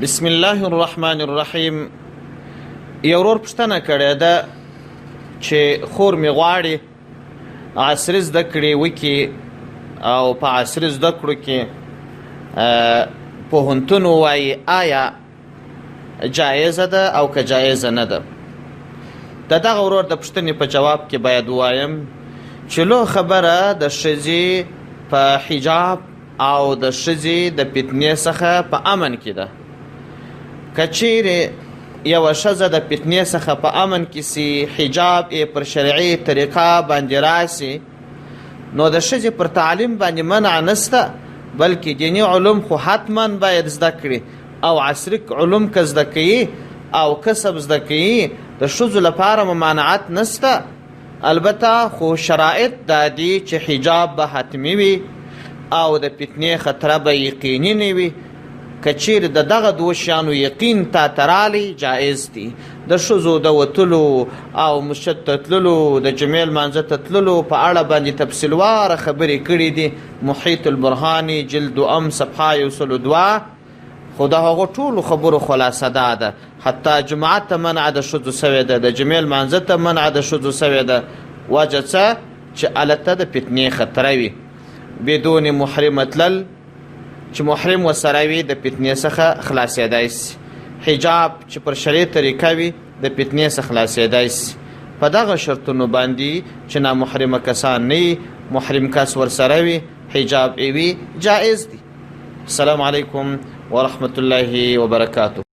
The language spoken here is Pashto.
بسم الله الرحمن الرحیم. یو ورور پوښتنه کړې ده چې خور مې غواړي عصري زده کړې وکړي او په عصري زده کړو کې پوهنتون ووایي، آیا جایزه ده او که جایزه نه ده؟ د دغه ورور د پوښتنې په جواب کې باید ووایم چې لو خبره د ښځې په حجاب او د ښځې د فتنې څخه په امن کې ده. که چیرې یوه ښځه د فتنې څخه په امن کې سي، حجاب یې پر شرعي طریقه باندې راسي، نو د ښځې پر تعلیم باندې منع نسته، بلکې دیني علوم خو حتما باید زده کړي او عصري علوم که زده کوي او کسب زده کوي، د ښځو لپاره ممانعت نسته. البته خو شرایط دا دي چې حجاب به حتمي وي او د فتنې خطره به یقیني نه وي. که چیرې د دغه دوو شیانو یقین تا ته رالی، جایز دي. د ښځو د وتلو او مسجد ته تللو، د جمعې لمانځه ته تللو په اړه باندې تفصیلواره خبرې کړې دي، محیط البرهاني جلد دوم صفحه 102. خو د هغو ټولو خبرو خلاصه دا ده، حتی جمعه ته منع د ښځو سوې ده، د جمعې لمانځه ته منع د ښځو سوې ده. وجه څه؟ چې هلته د فتنې خطره وي. بدون محرمه تلل، چې محرم ورسره وي، د فتنې څخه خلاصېدای سي. حجاب چې پر شرعي طریقه وي، د فتنې څخه خلاصېدای سي. په دغه شرطونو باندې چې نامحرمه کسان نه وي، محرم کس ورسره وي، حجاب یې وي، جایز دی. السلام علیکم ورحمت الله وبرکاته.